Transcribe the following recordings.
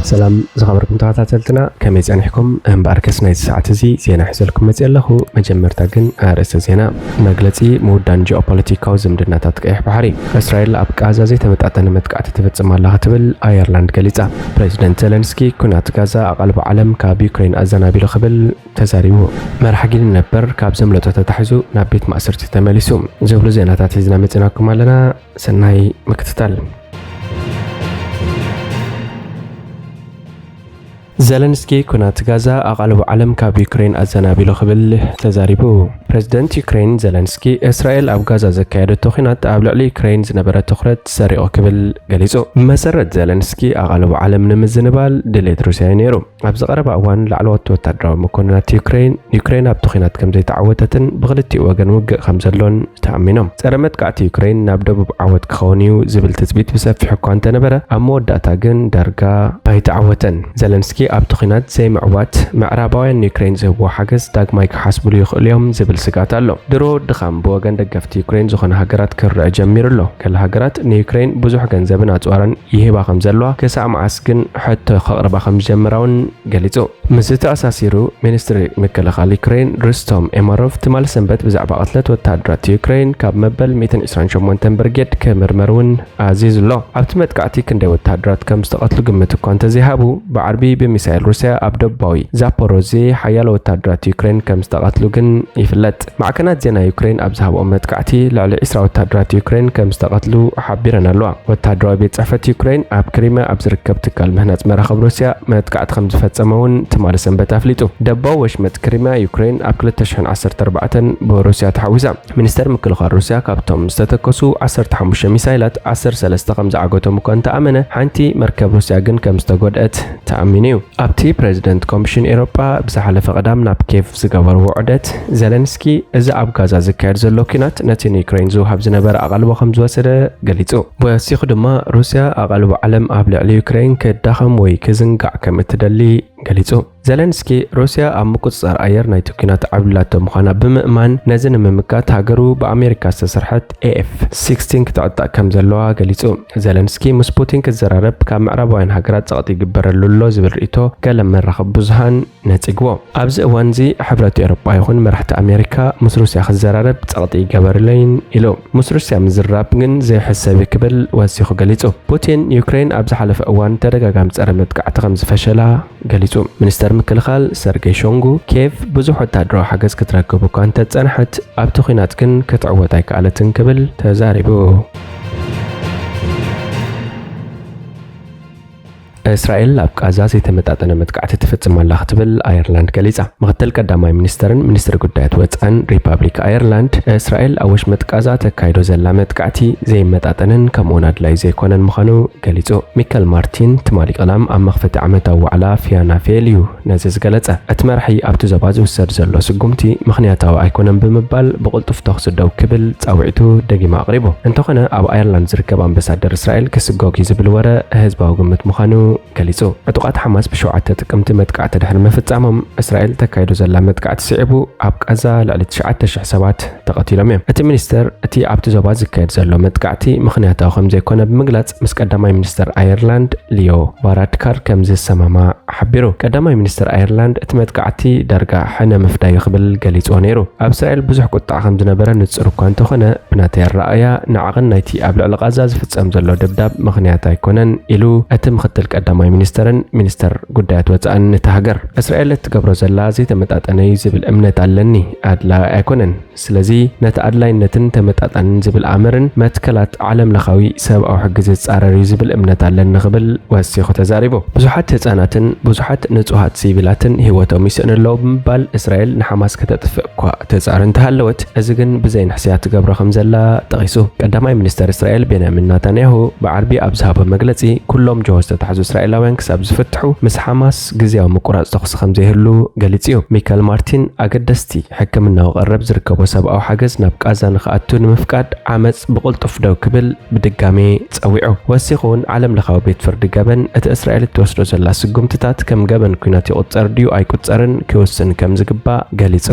ሰላም ዝኸበርኩም ተኸታተልትና፣ ከመይ ጸኒሕኩም? እምበኣርከስ ናይዚ ሰዓት እዚ ዜና ሒዘልኩም መጽእ ኣለኹ። መጀመርታ ግን ኣርእስተ ዜና። መግለጺ ምውዳን ጂኦፖለቲካዊ ዝምድናታት ቀይሕ ባሕሪ። እስራኤል ኣብ ቃዛ ዘይተመጣጠነ መጥቃዕቲ ትፍጽም ኣላ ክትብል ኣየርላንድ ገሊጻ። ፕሬዚደንት ዘለንስኪ ኩናት ጋዛ ኣቓልቦ ዓለም ካብ ዩክሬን ኣዘናቢሉ ክብል ተዛሪቡ። መርሓ ጊኒ ነበር ካብ ዘምለጦ ተታሒዙ ናብ ቤት ማእሰርቲ ተመሊሱ። ዝብሉ ዜናታት ሒዝና መጺናኩም ኣለና። ሰናይ ምክትታል። ዘለንስኪ ኩናት ጋዛ ኣቓልቦ ዓለም ካብ ዩክሬን ኣዘናቢሉ ክብል ተዛሪቡ። ፕሬዚደንት ዩክሬን ዘለንስኪ እስራኤል ኣብ ጋዛ ዘካየደቶ ኩናት ኣብ ልዕሊ ዩክሬን ዝነበረ ትኹረት ሰሪቑ ክብል ገሊጹ። ብመሰረት ዘለንስኪ ኣቓልቦ ዓለም ንምዝንባል ድሌት ሩስያ እዩ ነይሩ። ኣብዚ ቀረባ እዋን ላዕለዎት ወታደራዊ መኮንናት ዩክሬን፣ ዩክሬን ኣብቲ ኩናት ከም ዘይተዓወተትን ብክልቲኡ ወገን ውግእ ከም ዘሎን ተኣሚኖም። ጸረ መጥቃዕቲ ዩክሬን ናብ ደቡብ ዓወት ክኸውን እዩ ዝብል ትጽቢት ብሰፊሕ እኳ እንተነበረ፣ ኣብ መወዳእታ ግን ዳርጋ ኣይተዓወተን። ዘለንስኪ ኣብቲ ኩናት ዘይምዕዋት ምዕራባውያን ንዩክሬን ዝህብዎ ሓገዝ ዳግማይ ክሓስብሉ ይኽእሉ እዮም ዝብል ስግኣት ኣሎ። ድሮ ድኻም ብወገን ደገፍቲ ዩክሬን ዝኾነ ሃገራት ክርአ ጀሚሩ ኣሎ። ገለ ሃገራት ንዩክሬን ብዙሕ ገንዘብን ኣጽዋርን ይህባ ከም ዘለዋ፣ ክሳዕ መዓስ ግን ሕቶ ከቕርባ ከም ዝጀመራ እውን ገሊጹ። ምስዚ ተኣሳሲሩ፣ ሚኒስትሪ ምክልኻል ዩክሬን ሩስቶም ኤማሮቭ ትማሊ ሰንበት ብዛዕባ ቅትለት ወተሃደራት ዩክሬን ካብ መበል ሚእትን ዕስራን ሸሞንተን ብርጌድ ክምርመር እውን ኣዚዙ ኣሎ። ኣብቲ መጥቃዕቲ ክንደይ ወተሃደራት ከም ዝተቐትሉ ግምት እኳ እንተዘይሃቡ፣ ብዓርቢ ብሚሳይል ሩስያ ኣብ ደቡባዊ ዛፖሮዚ ሓያሎ ወተሃደራት ዩክሬን ከም ዝተቐትሉ ግን ይፍለጥ። ማዕከናት ዜና ዩክሬን ኣብ ዝሃብኦ መጥቃዕቲ፣ ልዕሊ ዕስራ ወተሃደራት ዩክሬን ከም ዝተቐትሉ ሓቢረን ኣለዋ። ወተሃደራዊ ቤት ጽሕፈት ዩክሬን ኣብ ክሪምያ ኣብ ዝርከብ ትካል ምህናጽ መራኸብ ሩስያ መጥቃዕቲ ከም ዝፈጸመ እውን ትማሊ ሰንበት ኣፍሊጡ። ደቡባዊ ወሽመጥ ክሪምያ ዩክሬን ኣብ ክልተ ሽሕን ዓሰርተ ኣርባዕተን ብሩስያ ተሓዊሳ። ሚኒስተር ምክልኻል ሩስያ ካብቶም ዝተተኮሱ ዓሰርተ ሓሙሽተ ሚሳይላት ዓሰርተ ሰለስተ ከም ዝዓገቶም እኳ እንተኣመነ፣ ሓንቲ መርከብ ሩስያ ግን ከም ዝተጎድአት ተኣሚኑ እዩ። ኣብቲ ፕሬዚደንት ኮሚሽን ኤውሮጳ ብዝሓለፈ ቀዳም ናብ ኬቭ ዝገበርዎ ዑደት፣ ዘለንስኪ እዚ ኣብ ጋዛ ዝካየድ ዘሎ ኲናት ነቲ ንዩክሬን ዝወሃብ ዝነበረ ኣቓልቦ ከም ዝወሰደ ገሊጹ። ወሲኹ ድማ ሩስያ ኣቓልቦ ዓለም ኣብ ልዕሊ ዩክሬን ክዳኸም ወይ ክዝንጋዕ ከም እትደሊ ገሊጹ። ዘለንስኪ ሩስያ ኣብ ምቁጽጻር ኣየር ናይቲ ኲናት ዓብሊላቶ ምዃና ብምእማን፣ ነዚ ንምምካት ሃገሩ ብኣሜሪካ ዝተሰርሐት ኤ ኤፍ ሲክስቲን ክትዕጠቕ ከም ዘለዋ ገሊጹ። ዘለንስኪ ምስ ፑቲን ክዘራረብ ካብ ምዕራባውያን ሃገራት ጸቕጢ ይግበረሉ ኣሎ ዝብል ርእይቶ ገለ መራኸቢ ብዙሃን ነጺግዎ። ኣብዚ እዋንዚ ሕብረት ኤውሮጳ ይኹን መራሕቲ ኣሜሪካ ምስ ሩስያ ክዘራረብ ጸቕጢ ይገበርለይን ኢሉ። ምስ ሩስያ ምዝራብ ግን ዘይሕሰብ እዩ ክብል ወሲኹ ገሊጹ። ፑቲን ዩክሬን ኣብ ዝሓለፈ እዋን ተደጋጋሚ ጸረ መጥቃዕቲ ከም ዝፈሸላ ገሊጹ። ሚኒስተር ምክልኻል ሰርጌይ ሾንጉ፣ ኬቭ ብዙሕ ወታደራዊ ሓገዝ ክትረክብ እኳ እንተጸንሐት፣ ኣብቲ ኲናት ግን ክትዕወት ኣይከኣለትን ክብል ተዛሪቡ። እስራኤል ኣብ ቃዛ ዘይተመጣጠነ መጥቃዕቲ ትፍጽም ኣላ ክትብል ኣየርላንድ ገሊጻ። ምክትል ቀዳማይ ሚኒስተርን ሚኒስትሪ ጉዳያት ወጻእን ሪፓብሊክ ኣየርላንድ፣ እስራኤል ኣብ ወሽመጥ ቃዛ ተካይዶ ዘላ መጥቃዕቲ ዘይመጣጠንን ከምኡውን ኣድላይ ዘይኮነን ምዃኑ ገሊጹ። ሚካል ማርቲን ትማሊ ቀዳም ኣብ መኽፈቲ ዓመታዊ ዋዕላ ፊያና ፌል እዩ ነዚ ዝገለጸ። እቲ መራሒ ኣብቲ ዞባ ዝውሰድ ዘሎ ስጉምቲ ምኽንያታዊ ኣይኮነን ብምባል ብቕልጡፍ ተኹሲ ደው ክብል ጻውዒቱ ደጊሙ ኣቕሪቡ። እንተኾነ ኣብ ኣየርላንድ ዝርከብ ኣምባሳደር እስራኤል ክስጎግ እዩ ዝብል ወረ ህዝባዊ ግምት ምዃኑ ገሊጹ። ዕጡቓት ሓማስ ብሸውዓተ ጥቅምቲ መጥቃዕቲ ድሕሪ ምፍጻሞም፣ እስራኤል ተካይዶ ዘላ መጥቃዕቲ ስዒቡ ኣብ ቃዛ ልዕሊ ትሽዓተ ሽሕ ሰባት ተቐቲሎም እዮም። እቲ ሚኒስተር፣ እቲ ኣብቲ ዞባ ዝካየድ ዘሎ መጥቃዕቲ ምኽንያታዊ ከም ዘይኮነ ብምግላጽ፣ ምስ ቀዳማይ ሚኒስተር ኣየርላንድ ሊዮ ቫራድካር ከም ዝሰማማዕ ሓቢሩ። ቀዳማይ ሚኒስተር ኣየርላንድ፣ እቲ መጥቃዕቲ ዳርጋ ሕነ ምፍዳይ እዩ ክብል ገሊጽዎ ነይሩ። ኣብ እስራኤል ብዙሕ ቁጥዓ ከም ዝነበረ ንጹር እኳ እንተኾነ፣ ብናተይ ኣረኣእያ ንዓቕን ናይቲ ኣብ ልዕሊ ቃዛ ዝፍጸም ዘሎ ደብዳብ ምኽንያት ኣይኮነን ኢሉ እቲ ምኽትል ቀዳማይ ሚኒስተርን ሚኒስተር ጉዳያት ወጻእን እታ ሃገር። እስራኤል እትገብሮ ዘላ ዘይተመጣጠነ እዩ ዝብል እምነት ኣለኒ፣ ኣድላዪ ኣይኮነን። ስለዚ ነቲ ኣድላይነትን ተመጣጣንን ዝብል ኣምርን መትከላት ዓለም ለኻዊ ሰብኣዊ ሕጊ ዝጻረር እዩ ዝብል እምነት ኣለኒ ክብል ወሲኹ ተዛሪቡ። ብዙሓት ህጻናትን ብዙሓት ንጹሃት ሲቪላትን ህይወቶም ይስእኑ ኣለዉ ብምባል እስራኤል ንሓማስ ከተጥፍእ እኳ ትጻረ እንተሃለወት፣ እዚ ግን ብዘይ ንሕስያ ትገብሮ ከም ዘላ ጠቒሱ። ቀዳማይ ሚኒስተር እስራኤል ቤንያሚን ናታንያሁ ብዓርቢ ኣብ ዝሃቦ መግለጺ፣ ኩሎም ጅሆ ዝተታሕዙ እስራኤላውያን ክሳብ ዝፍትሑ ምስ ሓማስ ግዝያዊ ምቁራጽ ተኹሲ ከም ዘይህሉ ገሊጹ እዩ። ሚካል ማርቲን፣ ኣገደስቲ ሕክምናዊ ቀረብ ዝርከቦ ሰብኣዊ ሓገዝ ናብ ቃዛ ንኽኣቱ ንምፍቃድ ዓመጽ ብቕልጡፍ ደው ክብል ብድጋሜ ጸዊዑ። ወሲኹ እውን ዓለም ለኻዊ ቤት ፍርዲ ገበን እቲ እስራኤል እትወስዶ ዘላ ስጉምትታት ከም ገበን ኲናት ይቑጸር ድዩ ኣይቁጸርን ክውስን ከም ዝግባእ ገሊጹ።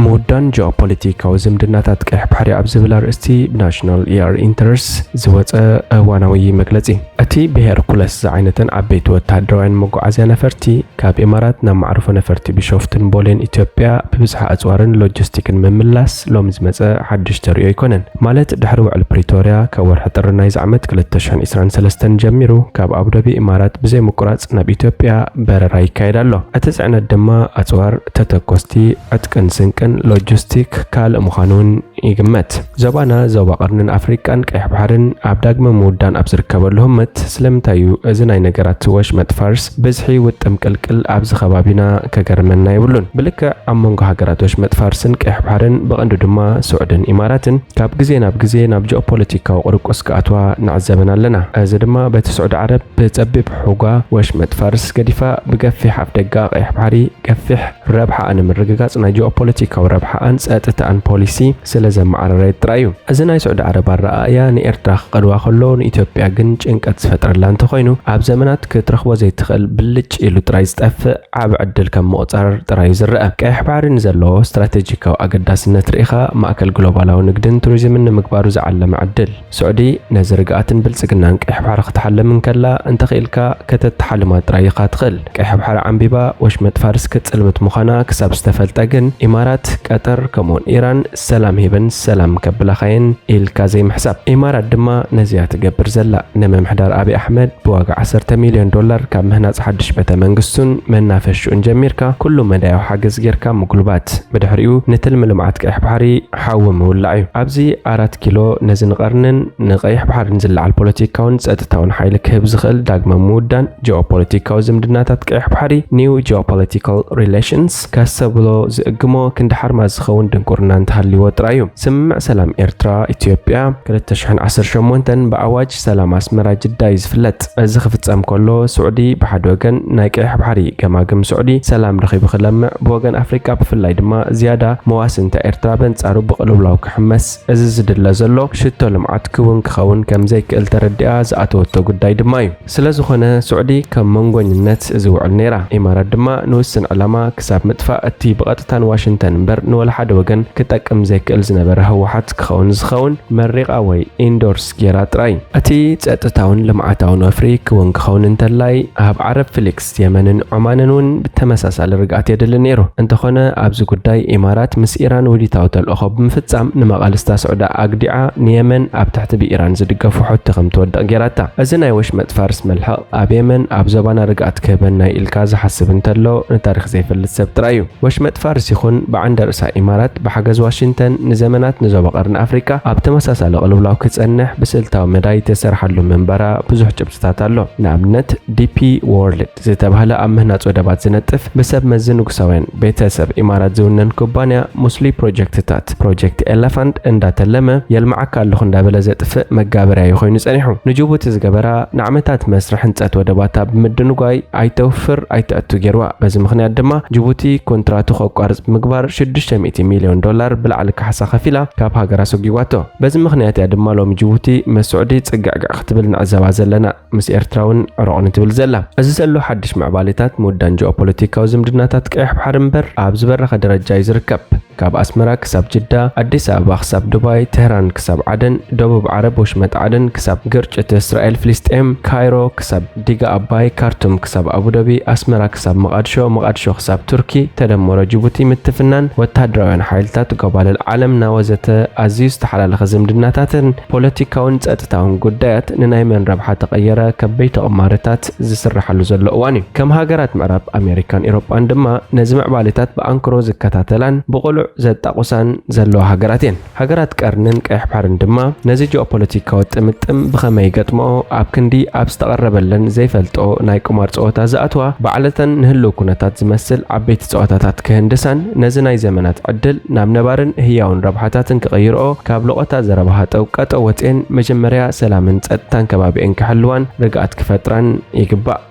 ምውዳን ጂኦፖለቲካዊ ዝምድናታት ቀይሕ ባሕሪ ኣብ ዝብል ኣርእስቲ ብናሽናል ኢኣር ኢንተረስ ዝወጸ እዋናዊ መግለጺ። እቲ ብሄርኩለስ ዝዓይነተን ዓበይቲ ወተሃደራውያን መጓዓዝያ ነፈርቲ ካብ ኢማራት ናብ ማዕርፎ ነፈርቲ ቢሾፍቱን ቦሌን ኢትዮጵያ ብብዝሒ ኣጽዋርን ሎጂስቲክን ምምላስ ሎሚ ዝመጸ ሓድሽ ተርእዮ ኣይኮነን። ማለት ድሕሪ ውዕል ፕሪቶርያ ካብ ወርሒ ጥሪ ናይዚ ዓመት ክልተ ሽሕን ዕስራን ሰለስተን ጀሚሩ ካብ ኣቡዳቢ ኢማራት ብዘይ ምቁራጽ ናብ ኢትዮጵያ በረራ ይካየድ ኣሎ። እቲ ጽዕነት ድማ ኣጽዋር፣ ተተኮስቲ፣ ዕጥቅን ስንቅን፣ ሎጂስቲክ ካልእ ምዃኑ እውን ይግመት። ዞባና ዞባ ቀርንን ኣፍሪቃን ቀይሕ ባሕርን ኣብ ዳግመ ምውዳን ኣብ ዝርከበሉ ህሞት ስለምንታይ እዩ እዚ ናይ ነገራት ወሽመጥ ፋርስ ብዝሒ ውጥም ቅልቅል ኣብዚ ከባቢና ከገርመና የብሉን። ብልክዕ ኣብ መንጎ ሃገራት ወሽመጥ ፋርስን ቀይሕ ባሕርን ብቐንዱ ድማ ስዑድን ኢማራትን ካብ ግዜ ናብ ግዜ ናብ ጂኦፖለቲካዊ ቁርቁስ ክኣትዋ ንዕዘበን ኣለና። እዚ ድማ በቲ ስዑዲ ዓረብ ብጸቢብ ሑጓ ወሽመጥ ፋርስ ገዲፋ ብገፊሕ ኣፍደጋ ቀይሕ ባሕሪ ገፊሕ ረብሓኣ ንምርግጋጽ ናይ ጂኦፖለቲካዊ ረብሓኣን ጸጥታኣን ፖሊሲ ስለ ዘመዓራረየት ጥራይ እዩ። እዚ ናይ ስዑዲ ዓረብ ኣረኣእያ ንኤርትራ ክቐልዋ ከሎ ንኢትዮጵያ ግን ጭንቀት ዝፈጥረላ እንተኾይኑ ኣብ ዘመናት ክትረኽቦ ዘይትኽእል ብልጭ ኢሉ ጥራይ ዝጠፍእ ዓቢ ዕድል ከም ምቑጻር ጥራይ እዩ ዝረኣ። ቀይሕ ባሕሪ ንዘለዎ ስትራቴጂካዊ ኣገዳስነት ርኢኻ ማእከል ግሎባላዊ ንግድን ቱሪዝምን ንምግባሩ ዝዓለመ ዕድል። ስዑዲ ነዚ ርግኣትን ብልጽግናን ቀይሕ ባሕሪ ክትሓልም እንከላ እንተኽኢልካ ከተተሓልማ ጥራይ ኢኻ ትኽእል። ቀይሕ ባሕሪ ዓንቢባ ወሽመጥ ፋርስ ክትጽልምት ምዃና ክሳብ ዝተፈልጠ ግን ኢማራት፣ ቀጠር ከምኡውን ኢራን ሰላም ሂበን ሰላም ከብላኻየን ኢልካ ዘይምሕሳብ። ኢማራት ድማ ነዚያ ትገብር ዘላ። ንምምሕዳር ኣብይ ኣሕመድ ብዋጋ ዓሰርተ ሚልዮን ዶላር ካብ ምህናጽ ሓድሽ ቤተ መንግስቱን መናፈሽኡን ጀሚርካ ኩሉ መዳያዊ ሓገዝ ጌርካ ምጉልባት። ብድሕሪኡ ንትልሚ ልምዓት ቀይሕ ባሕሪ ሓዊ ምውላዕ እዩ። ኣብዚ ኣራት ኪሎ ነዚ ንቐርንን ንቀይሕ ባሕርን ዝለዓል ፖለቲካውን ጸጥታውን ሓይሊ ክህብ ዝኽእል ዳግመ ምውዳን ጂኦፖለቲካዊ ዝምድናታት ቀይሕ ባሕሪ፣ ኒው ጂኦፖለቲካል ሪሌሽንስ፣ ከሰብሎ ዝእግሞ ክንዲ ሓርማዝ ዝኸውን ድንቁርና እንተሃልይዎ ጥራይ እዩ። ስምምዕ ሰላም ኤርትራ ኢትዮጵያ ክልተ ሽሕን ዓሰርተ ሸሞንተን ብኣዋጅ ሰላም ኣስመራ ጅዳ እዩ ዝፍለጥ። እዚ ክፍጸም ከሎ ስዑዲ ብሓደ ወገን ናይ ቀይሕ ባሕሪ ገማግም ስዑዲ ሰላም ረኺቡ ክለምዕ፣ ብወገን ኣፍሪቃ ብፍላይ ድማ ዝያዳ መዋስንታ ኤርትራ በንጻሩ ብቅልውላው ክሕመስ፣ እዚ ዝድለ ዘሎ ሽቶ ልምዓት ክውን ክኸውን ከም ዘይክእል ተረዲኣ ዝኣተወቶ ጉዳይ ድማ እዩ። ስለ ዝኾነ ስዑዲ ከም መንጎኝነት እዚ ውዕል ነይራ። ኢማራት ድማ ንውስን ዕላማ ክሳብ ምጥፋእ እቲ ብቐጥታ ንዋሽንግተን እምበር ንወላ ሓደ ወገን ክጠቅም ዘይክእል ዝነበረ ህወሓት ክኸውን ዝኸውን መሪቓ ወይ ኢንዶርስ ጌራ ጥራይ። እቲ ጸጥታውን ልምዓታውን ወፍሪ ክውን ክኸውን እንተላይ ኣብ ዓረብ ፍሊክስ የመንን ዖማንን እውን ብተመሳሳሊ ርግኣት የድሊ ነይሩ። እንተኾነ ኣብዚ ጉዳይ ኢማራት ምስ ኢራን ውዲታዊ ተልእኾ ብምፍጻም ንመቓልስታ ስዑዲ ኣግዲዓ ንየመን ኣብ ትሕቲ ብኢራን ዝድገፉ ሑቲ ከም ትወድቕ ጌራታ። እዚ ናይ ወሽመጥ ፋርስ መልሕቕ ኣብ የመን ኣብ ዞባና ርግኣት ክህበና ኢልካ ዝሓስብ እንተሎ ንታሪኽ ዘይፈልጥ ሰብ ጥራይ እዩ። ወሽመጥ ፋርስ ይኹን ብዓንደ ርእሳ ኢማራት ብሓገዝ ዋሽንግተን ንዘመናት ንዞባ ቀርኒ ኣፍሪቃ ኣብ ተመሳሳሊ ቅልውላው ክጸንሕ ብስልታዊ መዳይ ተሰርሓሉ ምንባራ ብዙሕ ጭብጥታት ኣሎ። ንኣብነት ዲፒ ዎርልድ ዝተባህለ ኣብ ምህናጽ ወደባት ዝነጥፍ ብሰብ መዚ ንጉሳውያን ቤተሰብ ኢማራት ዝውነን ኩባንያ ሙስሊ ፕሮጀክትታት ፕሮጀክት ኤለፋንት እንዳተለመ የልምዓካ ኣለኹ እንዳበለ ዘጥፍእ መጋበርያ እዩ ኮይኑ ጸኒሑ። ንጅቡቲ ዝገበራ ንዓመታት መስርሕ ህንጸት ወደባታ ብምድንጓይ ኣይተውፍር ኣይተእቱ ገይርዋ። በዚ ምኽንያት ድማ ጅቡቲ ኮንትራቱ ከቋርጽ ብምግባር ሽዱሽተ ሚእቲ ሚልዮን ዶላር ብላዕሊ ካሕሳ ከፊላ ካብ ሃገራ ሰጒጓቶ። በዚ ምኽንያት እያ ድማ ሎሚ ጅቡቲ ምስ ስዑዲ ጽግዕግዕ ክትብል ንዕዘባ ዘለና። ምስ ኤርትራ እውን ዕሩቕ ንትብል ዘላ። እዚ ዘሎ ሓድሽ ምዕባሌታት ምውዳን ጂኦፖለቲካዊ ዝምድናታት ቀይሕ ባሕሪ እምበር ኣብ ዝበረኸ ደረጃ እዩ ዝርከብ። ካብ ኣስመራ ክሳብ ጅዳ፣ ኣዲስ ኣበባ ክሳብ ዱባይ፣ ቴህራን ክሳብ ዓደን፣ ደቡብ ዓረብ ወሽመጥ ዓደን ክሳብ ግርጭት እስራኤል ፍልስጤም፣ ካይሮ ክሳብ ዲጋ ኣባይ፣ ካርቱም ክሳብ ኣቡዳቢ፣ ኣስመራ ክሳብ መቓድሾ፣ መቓድሾ ክሳብ ቱርኪ፣ ተደመሮ ጅቡቲ ምትፍናን ወተሃደራውያን ሓይልታት ጎባልል ዓለምና ወዘተ ኣዝዩ ዝተሓላለኸ ዝምድናታትን ፖለቲካውን ጸጥታውን ጉዳያት ንናይ መን ረብሓ ተቐየረ ከበይቲ ቁማርታት ዝስርሓሉ ዘሎ እዋን እዩ። ከም ሃገራት ምዕራብ ኣሜሪካን ኤውሮጳን ድማ ነዚ ምዕባሌታት ብኣንክሮ ዝከታተላን ብቕሉዕ ዘጣቑሳን ዘለዋ ሃገራት እየን። ሃገራት ቀርንን ቀይሕ ባሕርን ድማ ነዚ ጂኦፖለቲካዊ ጥምጥም ብኸመይ ይገጥምኦ ኣብ ክንዲ ኣብ ዝተቐረበለን ዘይፈልጥኦ ናይ ቁማር ጸወታ ዝኣትዋ ባዕለተን ንህልው ኩነታት ዝመስል ዓበይቲ ጸወታታት ክህንድሳን ነዚ ናይ ዘመናት ዕድል ናብ ነባርን ህያውን ረብሓታትን ክቕይርኦ ካብ ልቖታ ዘረባ ሃጠው ቀጠው ወጽኤን መጀመርያ ሰላምን ጸጥታን ከባቢኤን ክሕልዋን ርግኣት ክፈጥራን ይግባእ።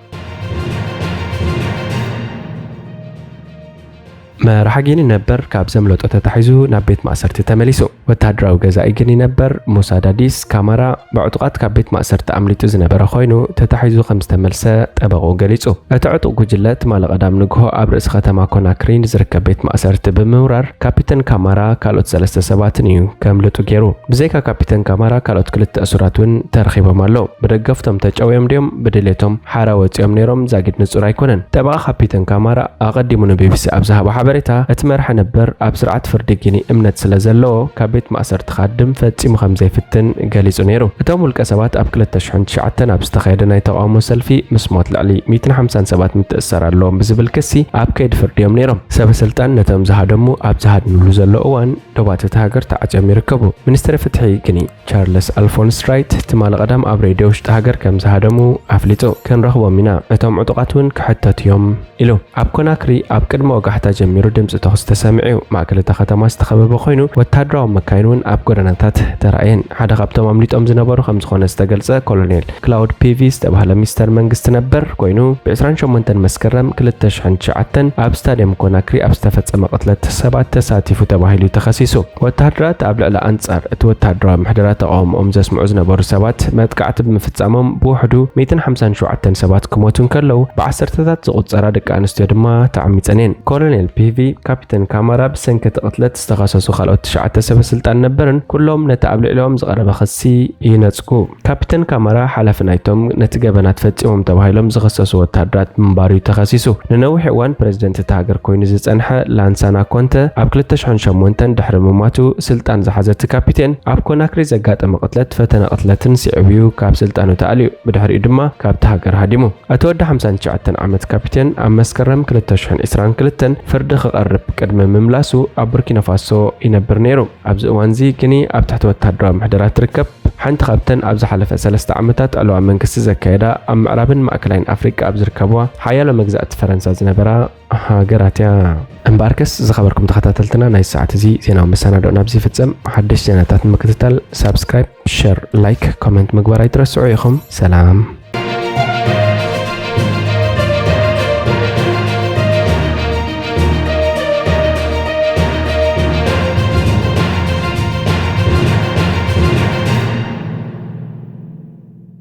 መራሒ ጊኒ ነበር ካብ ዘምለጦ ተታሒዙ ናብ ቤት ማእሰርቲ ተመሊሱ። ወታደራዊ ገዛኢ ጊኒ ነበር ሙሳ ዳዲስ ካማራ ብዕጡቓት ካብ ቤት ማእሰርቲ ኣምሊጡ ዝነበረ ኮይኑ፣ ተታሒዙ ከም ዝተመልሰ ጠበቕኡ ገሊጹ። እቲ ዕጡቕ ጉጅለ ትማሊ ቀዳም ንግሆ ኣብ ርእሲ ከተማ ኮናክሪ ንዝርከብ ቤት ማእሰርቲ ብምውራር፣ ካፒተን ካማራ ካልኦት ሰለስተ ሰባትን እዩ ከምልጡ ገይሩ። ብዘይካ ካፒተን ካማራ ካልኦት ክልተ እሱራት እውን ተረኺቦም ኣለዉ። ብደገፍቶም ተጨውዮም ድዮም ብድሌቶም ሓራ ወጺኦም ነይሮም ዛጊድ ንጹር ኣይኮነን። ጠበቓ ካፒተን ካማራ ኣቐዲሙ ንቢቢሲ ኣብ ዝሃቦ ሓበሬታ፣ እቲ መራሒ ነበር ኣብ ስርዓት ፍርዲ ጊኒ እምነት ስለ ዘለዎ፣ ካብ ቤት ማእሰርቲ ክሃድም ፈጺሙ ከም ዘይፍትን ገሊጹ ነይሩ። እቶም ውልቀ ሰባት ኣብ ክልተ ሽሕን ትሽዓተን ኣብ ዝተኻየደ ናይ ተቓውሞ ሰልፊ ምስ ሞት ልዕሊ ሚእትን ሓምሳን ሰባት ምትእስሳር ኣለዎም ብዝብል ክሲ ኣብ ከይዲ ፍርዲ እዮም ነይሮም። ሰበ ስልጣን ነቶም ዝሃደሙ ኣብ ዝሃድንሉ ዘሎ እዋን ዶባት እታ ሃገር ተዓጽዮም ይርከቡ። ሚኒስትሪ ፍትሒ ጊኒ ቻርለስ ኣልፎንስ ራይት ትማሊ ቀዳም ኣብ ሬድዮ ውሽጢ ሃገር ከም ዝሃደሙ ኣፍሊጡ። ክንረኽቦም ኢና፣ እቶም ዕጡቓት እውን ክሕተቱ እዮም ኢሉ። ኣብ ኮናክሪ ኣብ ቅድመ ወጋሕታ ጀሚሩ ድምፂ ተኹሲ ተሰሚዑ እዩ። ማእከል እታ ከተማ ዝተኸበበ ኮይኑ፣ ወታደራዊ መካይን እውን ኣብ ጎደናታት ተራእየን። ሓደ ካብቶም ኣምሊጦም ዝነበሩ ከም ዝኾነ ዝተገልጸ ኮሎኔል ክላውድ ፒቪ ዝተባህለ ሚኒስተር መንግስቲ ነበር ኮይኑ፣ ብ ዕስራን ሸሞንተን መስከረም ክልተ ሽሕን ትሽዓተን ኣብ ስታድየም ኮናክሪ ኣብ ዝተፈጸመ ቅትለት ሰባት ተሳቲፉ ተባሂሉ እዩ ተኸሲሱ። ወተሃደራት ኣብ ልዕሊ ኣንጻር እቲ ወተሃደራዊ ምሕደራ ተቓውሞኦም ዘስምዑ ዝነበሩ ሰባት መጥቃዕቲ ብምፍጻሞም ብውሕዱ ሚእትን ሓምሳን ሸውዓተን ሰባት ክሞቱ እንከለዉ፣ ብዓሰርተታት ዝቑጸራ ደቂ ኣንስትዮ ድማ ተዓሚጸን እየን። ኮሎኔል ፒቪ፣ ካፒተን ካማራ ብሰንኪ እቲ ቅትለት ዝተኸሰሱ ካልኦት ትሽዓተ ሰበ ስልጣን ነበርን ኩሎም ነቲ ኣብ ልዕሊኦም ዝቐረበ ክሲ ይነጽጉ። ካፒተን ካማራ ሓላፊ ናይቶም ነቲ ገበናት ፈጺሞም ተባሂሎም ዝኸሰሱ ወተሃደራት ምንባሩ እዩ ተኸሲሱ። ንነዊሕ እዋን ፕሬዝደንት እታ ሃገር ኮይኑ ዝጸንሐ ላንሳና ኮንተ ኣብ ክልተ ሽሕን ሸሞንተን ድሕሪ ምሟቱ ስልጣን ዝሓዘ እቲ ካፒቴን ኣብ ኮናክሪ ዘጋጠመ ቅትለት ፈተነ ቅትለትን ስዒቡ እዩ ካብ ስልጣኑ ተኣልዩ። ብድሕሪኡ ድማ ካብቲ ሃገር ሃዲሙ። እቲ ወዲ ሓምሳን ትሽዓተን ዓመት ካፒቴን ኣብ መስከረም ክልተ ሽሕን ዕስራን ክልተን ፍርዲ ክቐርብ ቅድሚ ምምላሱ ኣብ ቡርኪና ፋሶ ይነብር ነይሩ። ኣብዚ እዋንዚ ጊኒ ኣብ ትሕቲ ወተሃደራዊ ምሕደራ ትርከብ። ሓንቲ ካብተን ኣብ ዝሓለፈ ሰለስተ ዓመታት ዕልዋ መንግስቲ ዘካየዳ ኣብ ምዕራብን ማእከላይን ኣፍሪቃ ኣብ ዝርከብዋ ሓያሎ መግዛእቲ ፈረንሳ ዝነበራ ሃገራት እያ። እምበኣርከስ ዝኸበርኩም ተኸታተልትና ናይ ሰዓት እዚ ዜናዊ መሰናዶና ኣብዚ ይፍጸም። ሓደሽ ዜናታት ንምክትታል ሳብስክራይብ፣ ሸር፣ ላይክ፣ ኮመንት ምግባር ኣይትረስዑ ኢኹም። ሰላም።